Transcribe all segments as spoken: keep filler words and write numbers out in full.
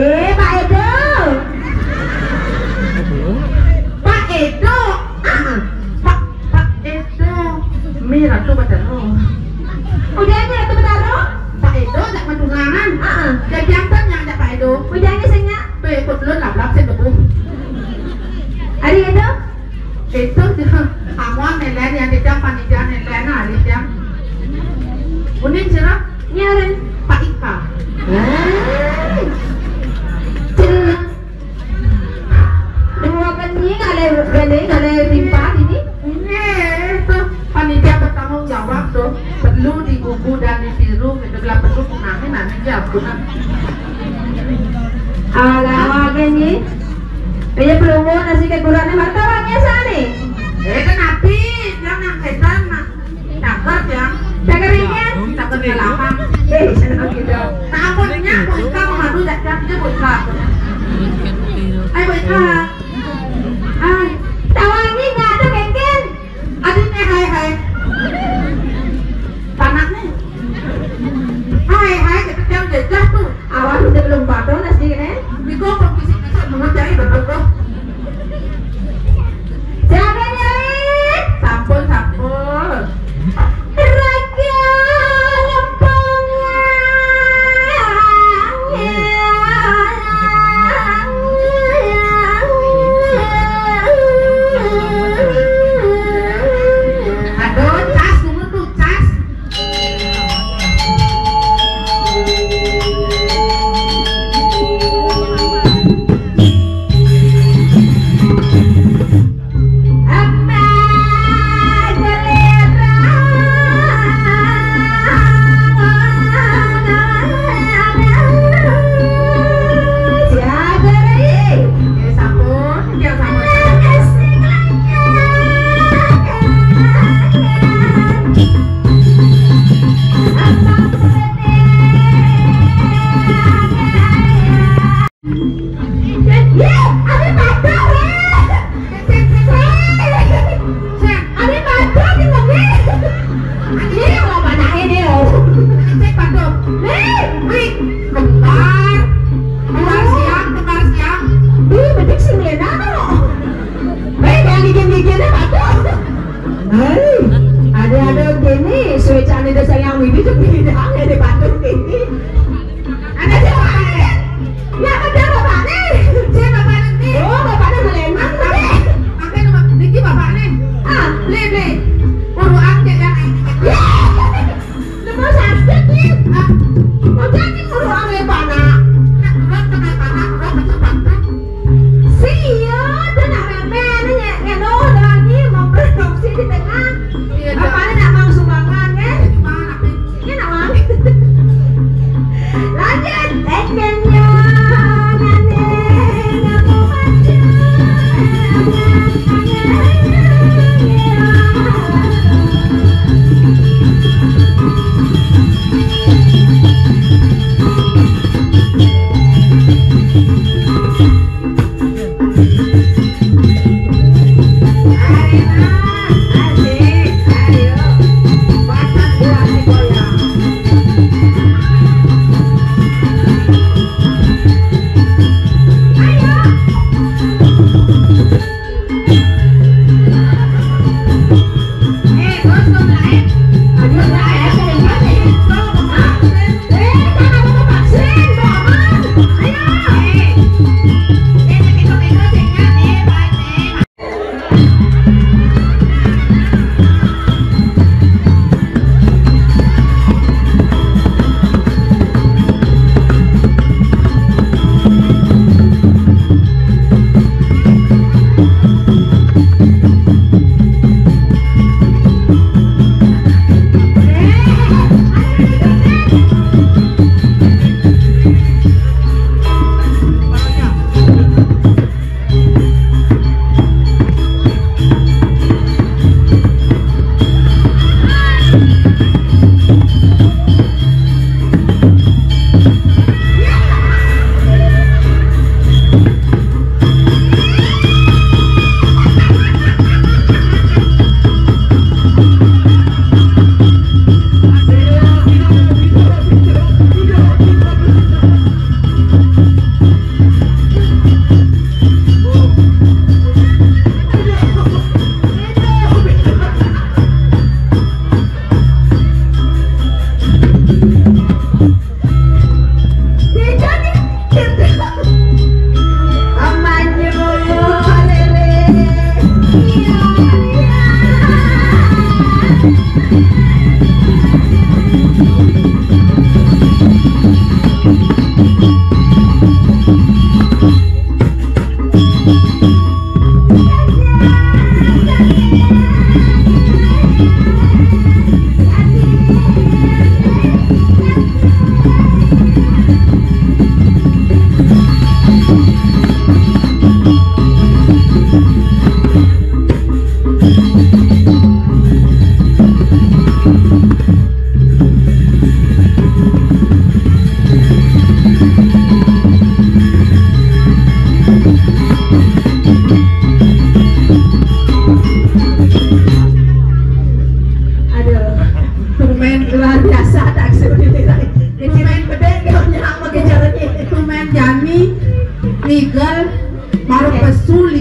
Eh, Pak Edo. Pak Edo. Ah, Pak, Pak Edo. Mi Ratu Betara. Udah, Mi Ratu Betara? Pak Edo jak matunangan. Ah, ah. Jadi apa yang ajak Pak Edo? Udah, Mi sing nyak. Tuh, ikut lu lap-lap sing debu. Ari Edo? Itu tuh, kamu nelen yang tidak panitia nelen, ah, yang. Uning sira? Nyaren. Pak Ika. Eh. Cil. Dua benyi kali, kali, kali timpal ini. Ini tuh panitia bertanggung jawab tuh. Perlu digugu dan ditiru gitu. Bila perlu tunangan, nanti dia ampunan. Alah, wagen ni. Kaya pelungguh nasi kegurannya mata wangnya sana. Eh, kan api, dia nang setan, nah. Cakar, ya. Cakar ini, ya? Cakar ke lapang. Eh, sana kita. Takutnya, buka mengadu, cakar, dia buka. Ayo, buka. Ay. Tawangi, nggak ada, Kengken. Adine, hai, hai. Panak nih. Hai, hai, kita jam jejah tuh. Awas, udah belum pato nasi ini. Biko, kok bisik-bisik mengerjai betul tuh. Siapa nyari? Sampun, sampun. Raja Lempongan. Aduh, cas, tunggu tuh, cas.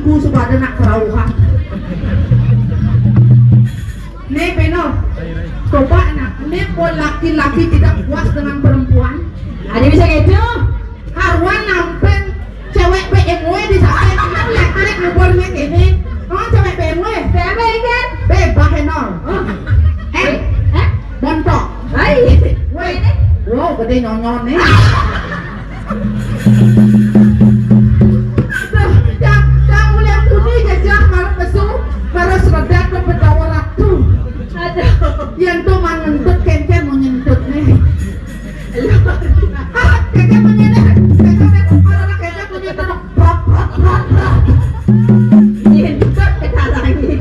Ku sebab ada nak kerauhan. Nih, Peno. Coba nak, nih pun laki-laki tidak puas dengan perempuan. Ada bisa gitu? Karuan nampén cewek B M W di sana, kan elektrik nguburnya ini. Oh, cewek B M W. B M W kan? Bebas, Enol. Oh. Eh, eh, montok. Hai. Woi. Wow, gede nyonyon nih. Aduh, yang, yang mulia puni jajah marah pesu, marah seredak ke pedawa ratu. Aduh. Yang tuh mah ngentut, kenken mau nyentut nih. Ah, kenken mau nyentut. Kenken mau nyentut. Prak, prak, prak, prak. Nyentut kita lagi.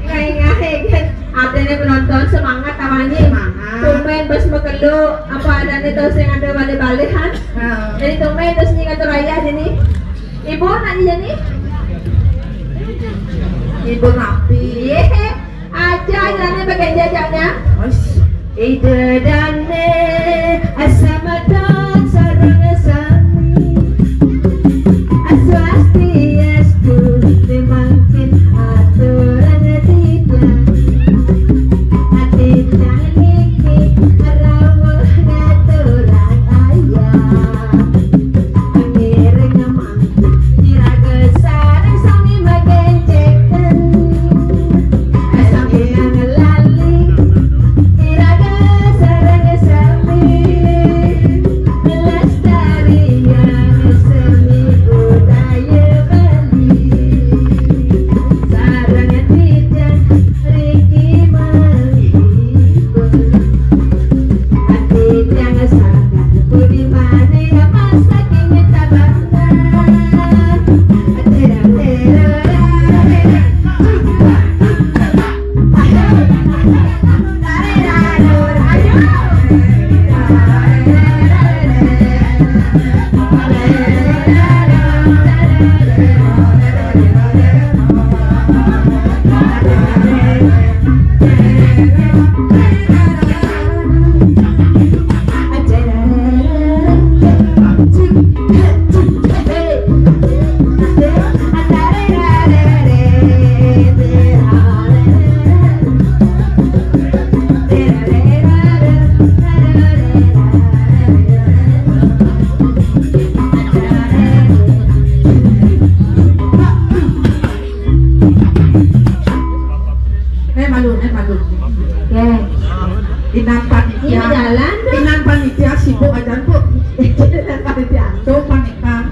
Ngahe-ngahe, kan. Artinya penonton semangat awalnya. Semangat. Tumben bos mekelu, apa adanya terus yang ada balik-balik, han? Heeh. Jadi tumben terus nyingat raya sini. Ibu nak jadi? Ibu rapi. Iya. Aja jane bagian jajaknya. Wes. Ida dane asama dan sarang sami. Aswastiastu, mangkin aturan tiga. Ati niki rawuh ngaturan ayah. Ngiring ngamang, iraga sareng sami magencekan. Sami nang lali, iraga sareng sami. Pelestarian seni budaya Bali. Sareng titiang riki malih. Ati tiang sangat budi mani, masaking tabanan. Tera, tera, tera. Eh, malu, eh, malu. Ya. Inan panitia. Ini jalan, tuh. Inan panitia sibuk aja, Bu. Inan panitia. Tuh, panitia.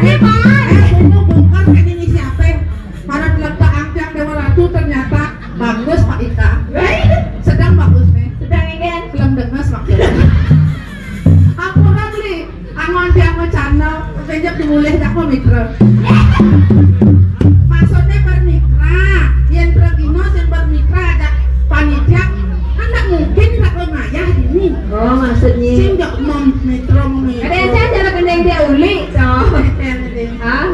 Hei, Pak. Eh, tunggu, bongkar, ini siapa? Para pelebak angkang Dewa Ratu ternyata bagus, Pak Ika. Sedang bagus, nih. Sedang, kan? Belum dengar maksudnya. Ampun, Ramli. Angon tiang macana, kepencet dimulih dak mau mitra. Maksudnya bermitra, yang tergino yang bermitra ada panitia, kan ndak mungkin tak mayah ini. Oh, maksudnya. Sing ndak mau mitra, mau mitra. Ada yang cara kendeng dia uli, toh. Hah?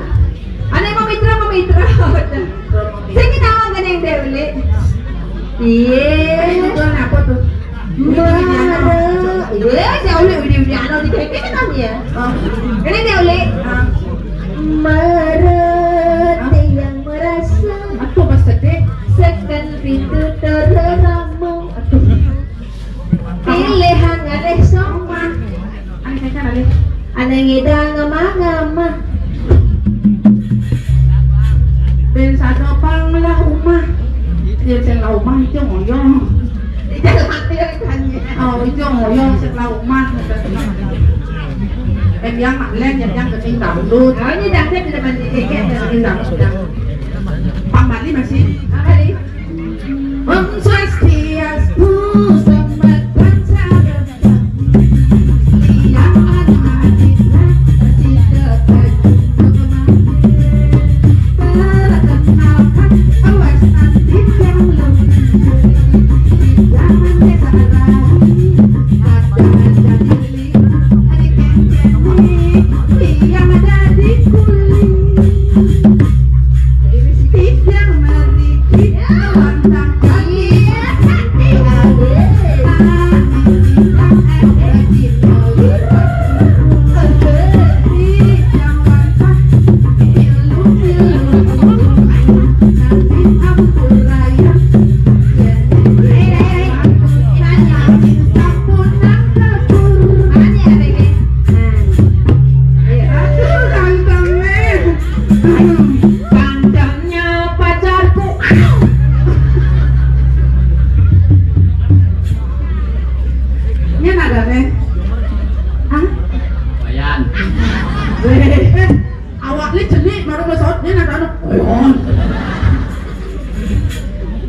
Ada yang mau mitra, mau mitra. Sing kita mau kendeng dia uli. Iya. Ini tuh apa tuh? Mara. Iya, dia uli, uli, uli, anu, di keke kan ya. Oh. Ini dia uli. Ah. Mara, tiang merasa. Aku pas sedih. Seken pintu terrama. Aduh. Pilihan ngalih soma. Aneh kan, aneh. Aneh ngidang ngama-ngama. Ben sado pang lah umah. Dia sing lah umah itu ngoyong. Iya, laki yang tanya. Oh, itu ngoyong sing lah umah. Eh, yang mak len, yang, yang keting dangdut. Oh, ini dangdut tidak mandi. Keting dangdut. Pang Bali masih. Apa nih? Om Swastiastu, selamat berjalan. Eh, awak ni cenik baru masuk ni nak anu.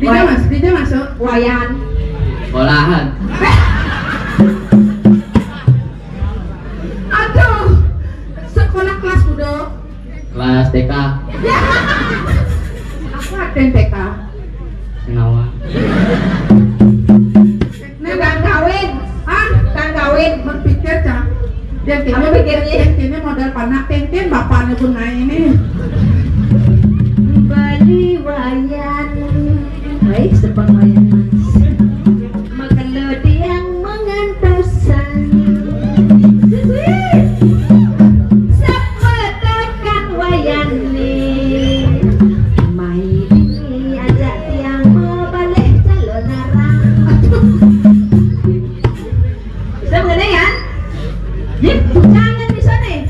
Dia Mas, dia masuk. Wayan. Sekolahan. Aduh, sekolah kelas kuda. Kelas T K. Aku ada T K. Sengawa. Nah, kang kawin. Ah, kang kawin. Berpikir, Cang. Dia kini, dia kini modal panak tenten bapaknya pun naik ini. Bali Wayan. Baik, sebab Wayan Mas. Makelo tiang mangantosan. Sepetakan wayane. Mai dini ajak tiang mau balik calon arang. Bisa mengenai kan? Yip, jangan bisa nih.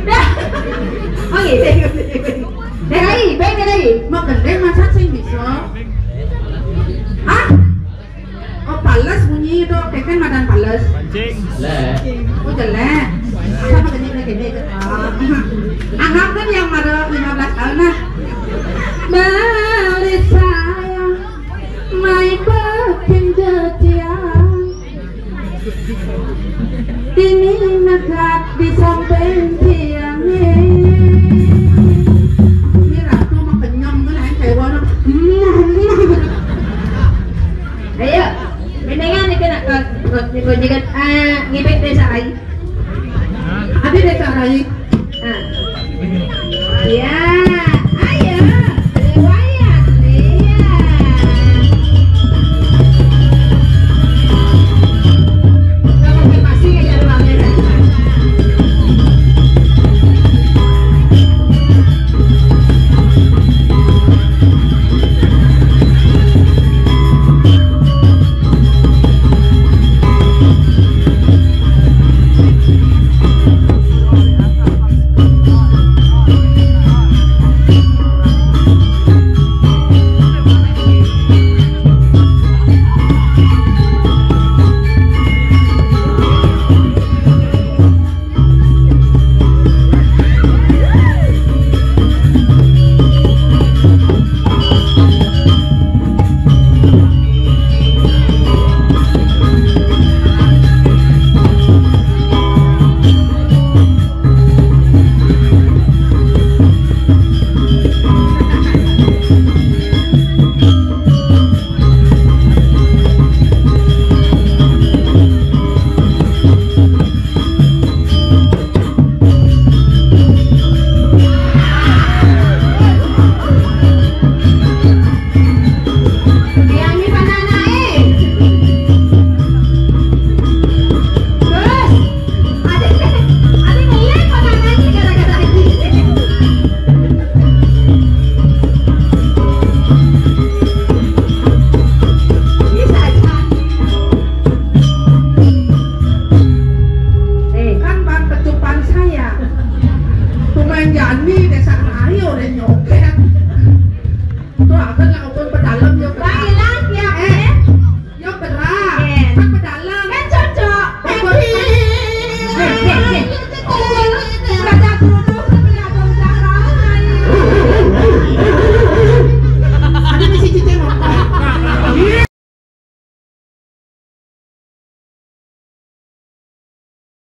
Dah. Oh iya, iya, iya. Dah lagi, baik dah lagi. Mak gendeng masa sing bisa. Ah? Oh, pales bunyi itu, kayak kan madan pales. Pancing. Jelek. Oh, jelek. Masa mak gendeng kayak gini? Ah. Anggap kan yang ada lima belas tahun nah. Balik saya, mai bekin jetian. Ini negak di samping tiang. Ini ratu mah kenyang kan, aing kayak warna. Ayo, mendingan itu nak ke, ke, ke, ke, eh, ngibek desa lain. Ada desa lain. Nah. Ya, ayo. Riwayat, iya. Diangi pananae. Terus, ada, ada ngelek pananae gara-gara ini. Bisa aja. Eh, kan ban kecupan saya. Pemain Jani desa Rahayu udah nyoket. Tuh akan lakukan pedalem ya.